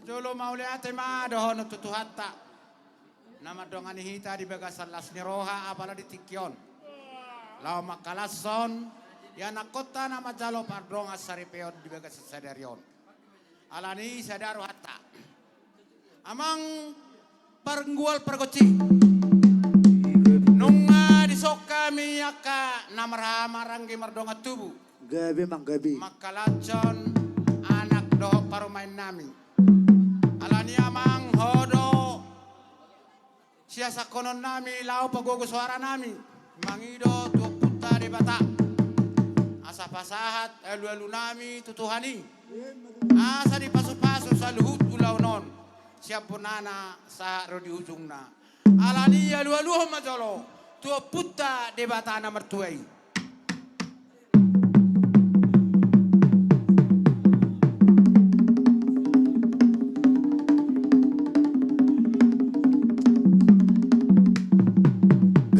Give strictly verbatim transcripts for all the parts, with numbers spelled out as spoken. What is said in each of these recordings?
Jolo mauliate ma dohonon tu Tuhanta na mandongani hita di bagasan las ni roha, apala di tingki on, laho mangkalashon ianakkonta na manjalo pardongan saripeon di bagasan sadari on. Alani i sada rohanta, amang pargual pargonsi, nunga dison hami angka na marhaha maranggi mardongan tubu, gabe manggabe, mangkalashon anak dohot parumaennami. Alani i amang, ho do siasakhononnami laho pagogo soaranami mangido tu Ompunta Debata, asa pasahat alualunami tu Tuhan i, asa dipasupasu saluhut ulaon on sian bonana sahat ro di ujungna. Alani i alualuhon ma jolo tu Ompunta Debata na martua i.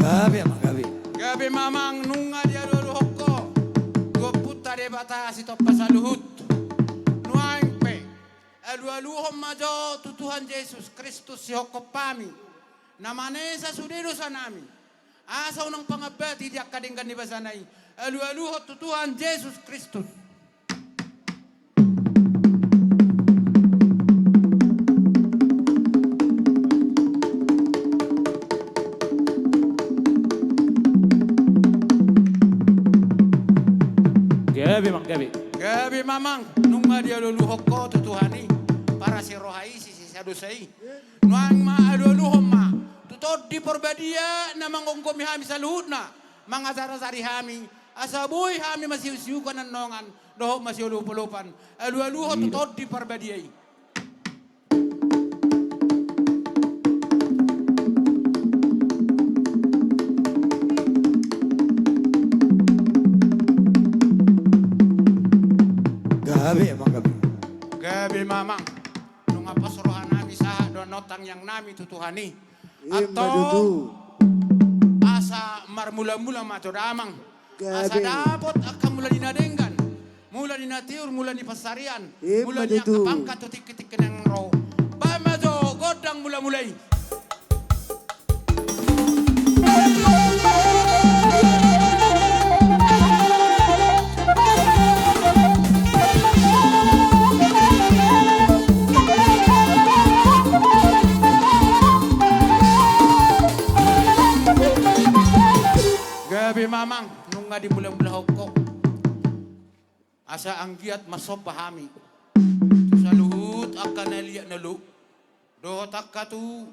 Gabe amang, gabe. Gabe ma amang, nunga dialualuhon ho tu Ompunta Debata sitompa saluhut. Nuaeng pe alualuhon ma jo tu Tuhan Jesus Kristus sihophop hami, na manesa sude dosanami, asa unang pangambati di angka denggan ni basana i. Alualuhon tu Tuhan Jesus Kristus. Gabe amang, gabe. Gabe ma amang, nunga dialualuhon ho tu Tuhan i, parasi roha i, sisisa dosa i. Nuaeng ma alualuhon ma tu Tondi Parbadia na manggomgomi hami saluhutna, mangajarajari hami, asa boi hami masiuksiukan annongan dohot masiolopolopan. Alualuhon tu Tondi Parbadia i. Gabe amang, gabe. Gabe ma amang. Nunga pos rohanami sahat dohot tangiangnami tu Tuhan i. Antong asa marmulamula ma jo damang. Asa dapot angka mula ni na denggan, mula ni na tiur, mula ni pansarian, mula ni angka pangkat tu tingki-tingki naeng ro. Bahen ma jo gondang mulamula i. Gabe ma amang, nunga dimulamulahon ho. Asa anggiat marsomba hami tu saluhut angka na liat na lolo, dohot angka tu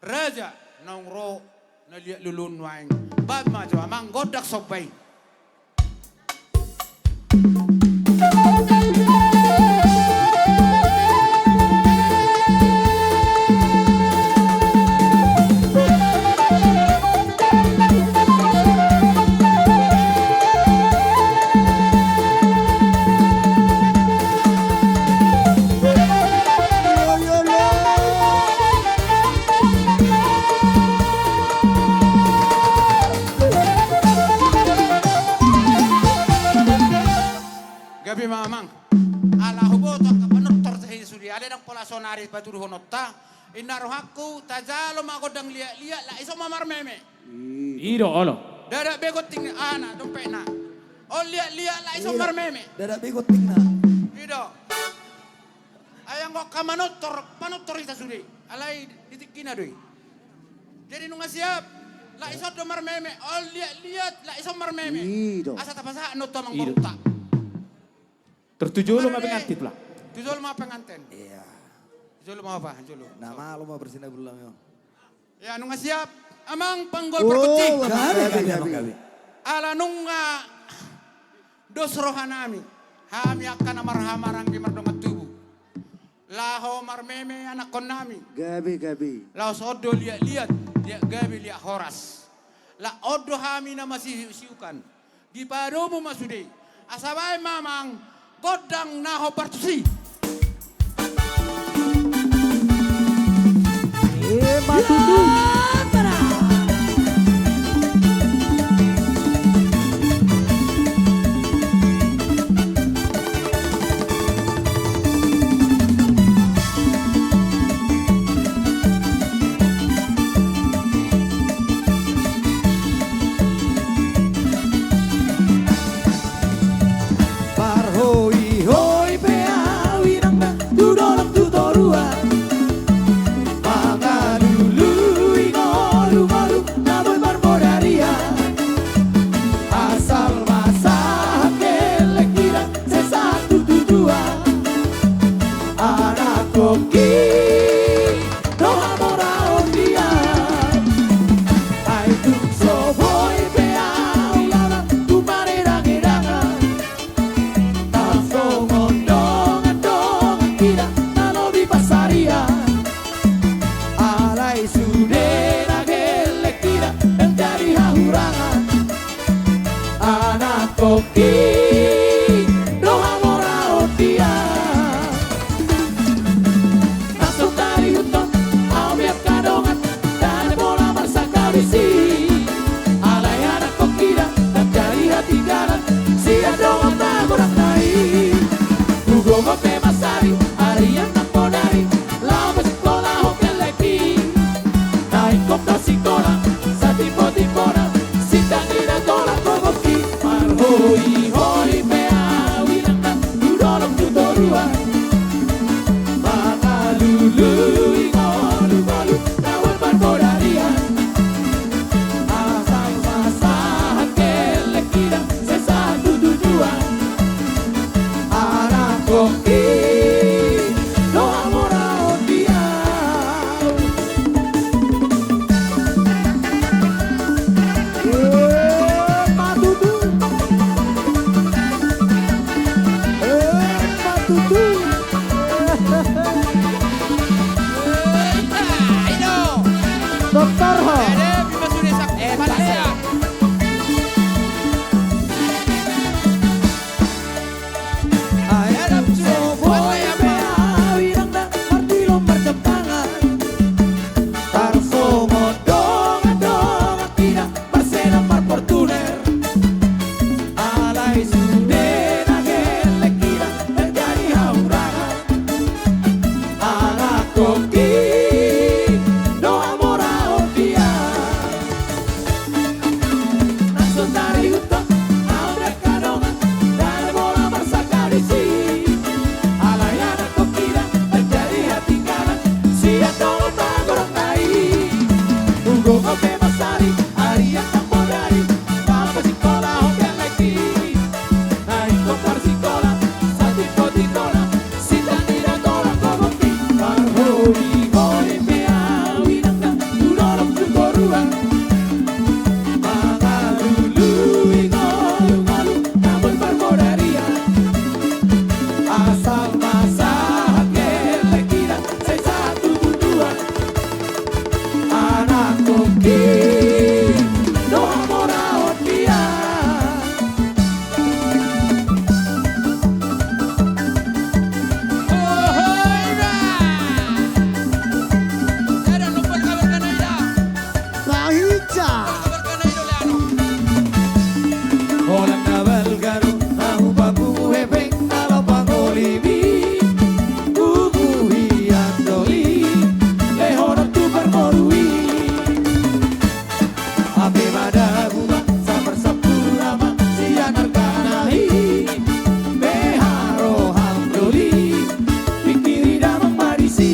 raja naung ro na liat lolo nuaeng. Bahen ma jo amang gondang somba i. Gabe ma amang. Ala huboto angka panortor tahe sude, alai ndang pola saonari patuduhononta. Inna rohangku, tajalo ma gondang liat-liat, la ison ma marmeme. I do olo. Dadak be gontingna, aha na dompetna. On liat-liat, la ison marmeme. Dadak be gontingna. I do. Ai anggo angka manortor, panortor hita sude. Alai di tingkina do i. Jadi nunga siap, la ison do marmeme. On liat-liat, la ison marmeme. I do. Asa tapasahat non tu amang borunta. Tar tu jolo ma pengantin pula. Tu jolo ma pengantin. Iya. Tu jolo ma apa? Jolo. Na malo ma bersina bulan memang. Ya, nunga siap amang panggol pargonsi. Gabe, gabe, gabe. Ala nunga dos rohanami, hami angka na marhaha maranggi mardongan tubu, laho marmeme anakkonnami. Gabe, gabe. Laos on do liat-liat, liat gabe liat horas. Laos on do hami na masiuksiukan. Dipadomu ma sude. Asa bahen ma amang gondang na hombar tusi. Ima tutu. Ki, do hamoraon dia. Ai tung so boi pe ahu laho tu paredangedangan. Tarsongon dongan-dongan hita na lobi pansarian. Alai sude na gelleng hita ndang jadi hahurangan. Anakkon, ki, do hamoraon dia. Na so tarihuthon ahu mian angka dongan, ndada pola marsangkap disi. Alai anakkon hita ndang jadi hatinggalan sian dongan na godang na i. Hugogo pe masari, arian na podari, laho pasingkolahon gellengki. Na ingkon do sikola, satimpotipona, sintang ida tolap gogoki. Marholi-holi pe ahu inangna, tu dolok tu toruan. Mangalului ngolu-ngolu na marpodarian. Asal masahat gellengki, sai sahat tu tujuan. Anakkon, ki, do hamoraon dia. Eh, Pak Tutu. Eh, Pak Tutu. Doktor ho. Ai tung so boi pe ahu inangna mardilo marjampangan. Tarsongon dongan-dongan hita marsedan marfortuner. Alai sude na gellengki ndang jadi hahurangan. Anakkon, ki, do hamoraon dia. Na so tarihuthon ahu mian angka dongan, ndada pola marsangkap disi. Alai anakkon hita ndang jadi hatinggalan sian dongan na godang na i. Hugogo pe masari, arian na podari, laho pasingkolahon gellengki. Na ingkon marsikola, satimpotipona, sintang ida tolap gogoki. Marholi-holi pe ahu inangna, tu dolok tu toruan. Mangalului ngolu-ngolu na boi marpodarian. Asal masahat gellengki, sai sahat tu tujuan. Anakkon, ki, do hamoraon dia. Holan na balga do na hupapungu hepeng na laho pangolimi. Pungu hian doli, lehonon tu parboru i. Hape madabu ma saparsampulu nama sian argana i. Beha roham doli, pingkiri damang ma disi.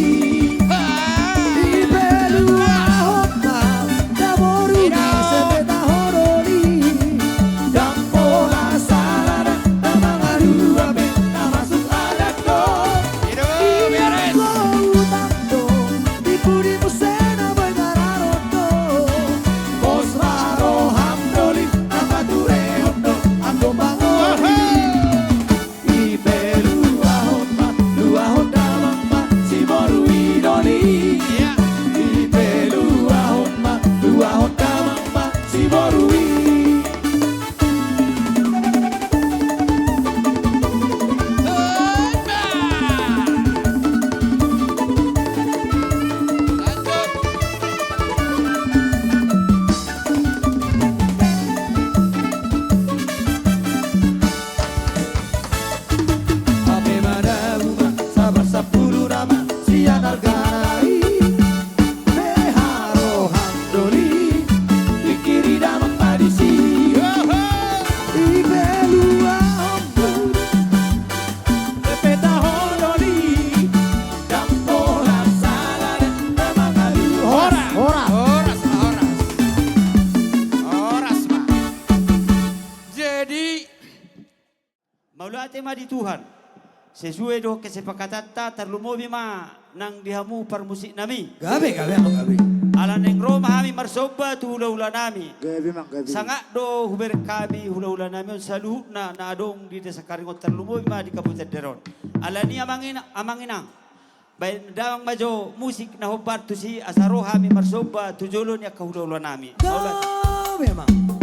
Dipeluahon ma daboru na sepeta ho doli. Ndang pola sala na mangalua pe na masuk adat do. Inang do utang do. Di pudi muse na boi mararon do. Pos ma roham doli, na paturehon do anggo pangoli. Dipeluahon ma, luahon damang ma si boru i doli. Dipeluahon ma, luahon damang ma si boru i. Hape madabu ma saparsampulu nama sian argana i. Beha roham doli, pingkiri damang ma disi. Dipeluahon ma, sepeta ho doli. Ndang pola sala na mangalua. Horas, horas. Horas, horas. Horas ma. Jadi, mauliate ma di Tuhan. Sesuai dohot kesepakatanta, tarlumobi ma nang di hamu parmusiknami. Gabe, gabe, amang, gabe. Ala naeng ro ma hami marsomba tu hulahulanami. Gabe, amang, gabe. Sangap do hubereng hami hulahulanami on saluhutna na adong di Desa Karingon, tarlumobi ma di Kabupaten Daerah on. Alani, amang ina-, amang inang, baen damang ma jo musik na hombar tusi asa ro hami marsomba tu jolo ni angka hulahulanami. Gabe, amang.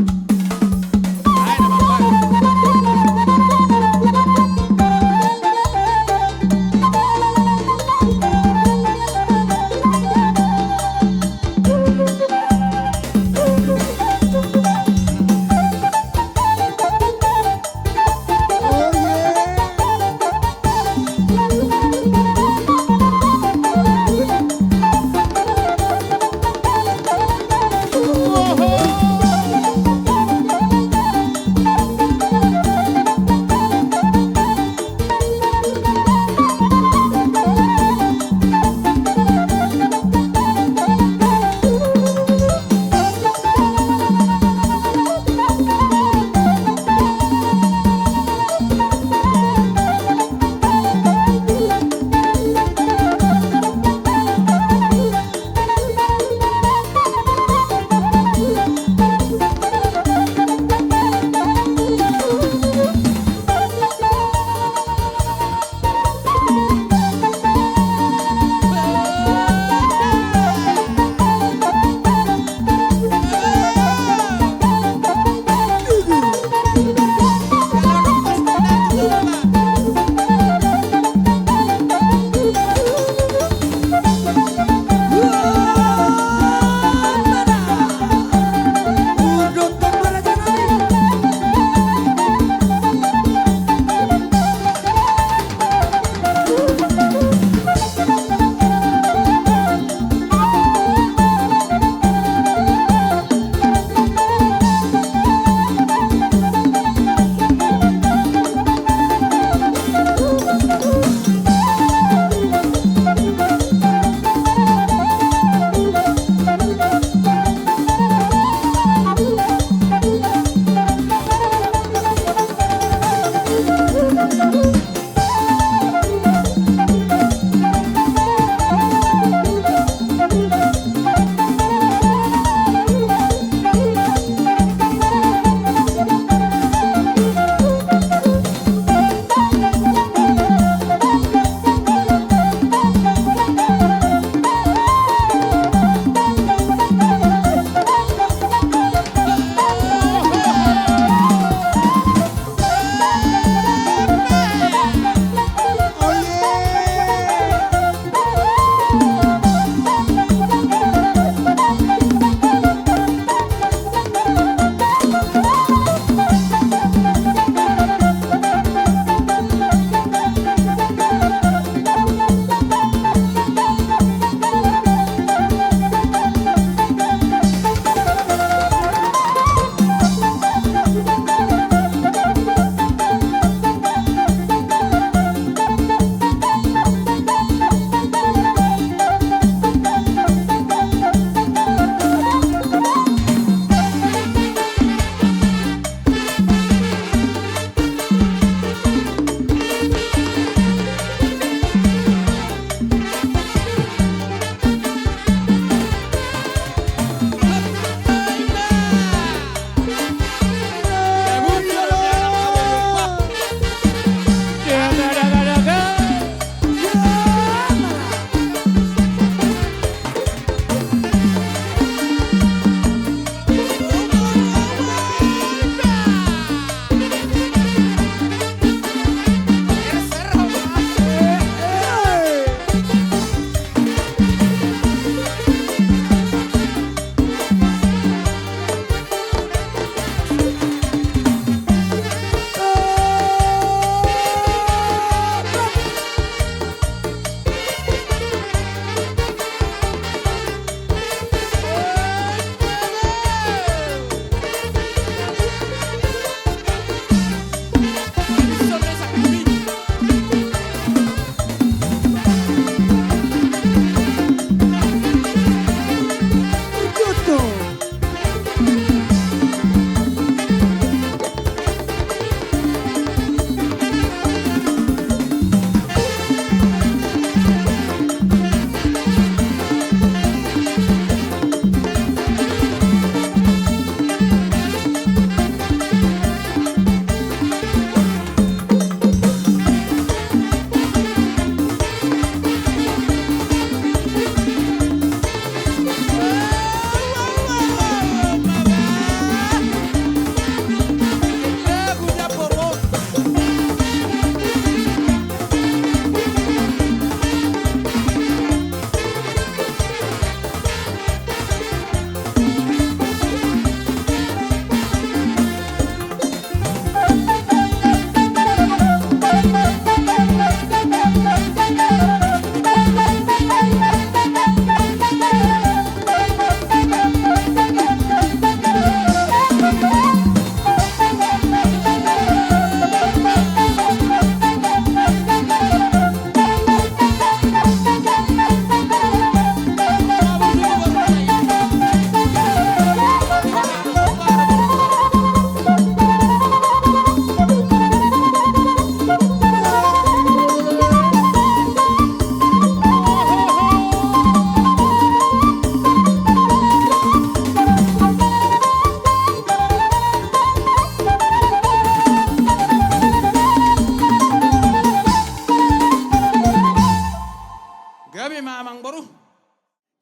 Ma amangboru.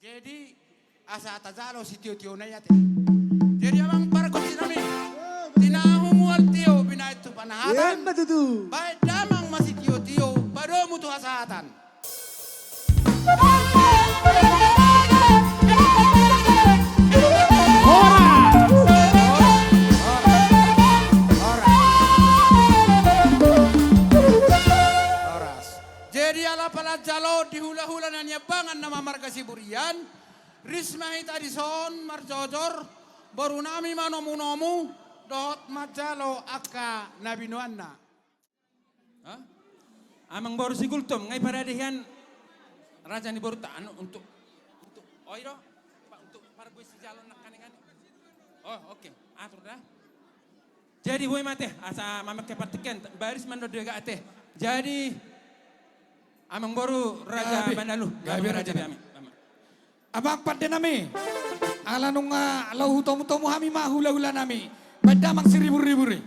Jadi asa tajalo sitio-tio nai ate. Jadi amang pargonsi nami, tinahu mual tio binahen tu panahatan. Ima tutu. Baen damang ma sitio-tio padomu tu hasahatan. Horas. Horas. Jadi ala palanjalo di hula-hula na niambangan nama marga Siburian, ris ma hita dison marjojor, boru nami manomu-nomu dohot manjalo angka na binoanna. Hah? Amangboru Sigultom, nga i parade hian raja ni borunta, anu, untuk, untuk, oi do, Pak, untuk parbue sijalo nangkaningan. Oh, oke, atur da. Jadi boi ma ate, asa mamake partingkian, baris mandok dega ate. Jadi amangboru raja Bandalu, gabe raja nami. Amang pande nami, ala nunga laho hutomu-tomu hami ma hula-hula nami, baen damang siribur-ribur i.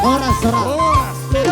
Horas, horas. Horas,